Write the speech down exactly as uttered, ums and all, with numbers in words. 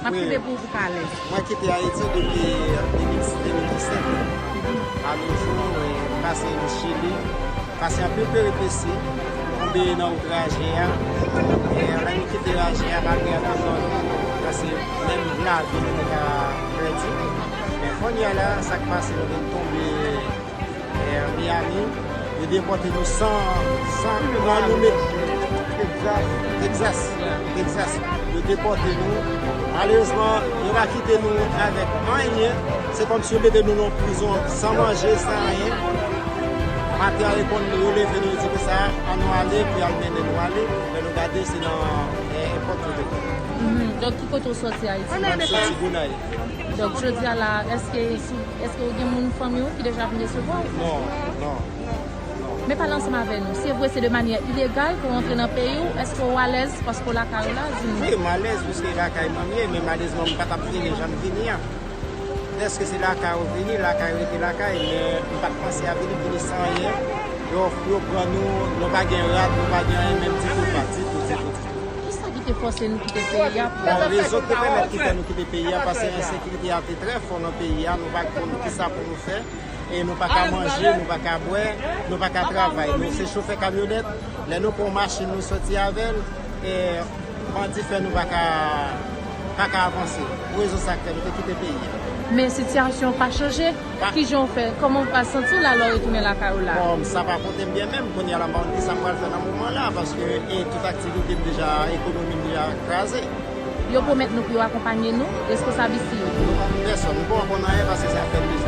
Ap kite pou ou pou ka alèz. Mwen kite Ayiti depi de mil, de mil disèt. A nos jours, mwen pase Chili, pase anpil peripesi, tonbe nan wout raje a. E lè nou kite raje a, malgre a nos jours, nou pase menm lavi nou te ka pèdi. Men kounye a la, sa k pase, nou vin tonbe Miami, yo depòte nou san, san, san nou met Texas, Texas, Texas. Yo depòte nou. Malerezman, yo pa kite nou avèk anyen. Se kòmsi yo mete nou nan prizon san manje, san anyen. Maten an, yo konn yo leve nou, yo di konsa, ann nou ale, pou y al mennen nou ale. Lè nou gade, se nan, eh, enpòt kote. Donk, ki kote w soti Ayiti? Mwen soti Gonayiv. Donk, jodi a la, èske sou Èske w gen moun fanmi w ki deja vin resevwa w? Non, non, non. Men pale ansanm avè nou. Se vre se de manyè ilegal pou w antre nan peyi w, èske w alèz paske w lakay ou la? Di nou. Wi, m alèz piske lakay mwen m ye, men malerezman m pa t ap vini jan m vini an. Dèske se lakay ou vini, lakay rete lakay, men m pa t panse a vini, vini san anyen. Yo, yo pran nou, nou pa gen rad, nou pa gen anyen menm ditou, pa ditou, ditou, ditou. Kisa ki te fòse nou kite peyi a pou... Bon, rezon ki te pèmèt ki fè nou kite peyi a, paske ensekirite a te trè fò nan peyi a, nou pa t konn kisa pou nou fè, e nou pa ka manje, nou pa ka bwè, nou pa ka travay. Nou se chofè kamyonèt, lè nou pran machin nou soti avè l, e bandi fè nou pa ka, pa ka avanse. Pou rezon sa k fè nou te kite peyi a. Men sitiyasyon pa chanje. Kijan w fè? Kòman w pral santi w la lè w retounen lakay ou la? Bon, sa pa pote m byen menm. Kounye a la, m pa konn kisa m pral fè nan moman la, paske, e, tout aktivite m deja, ekonomi m deja kraze. Yo pwomèt nou pou yo akonpanye nou, responsab isi yo di. Nou pa pou pèsonn, nou pa konn anyen paske sa fè nou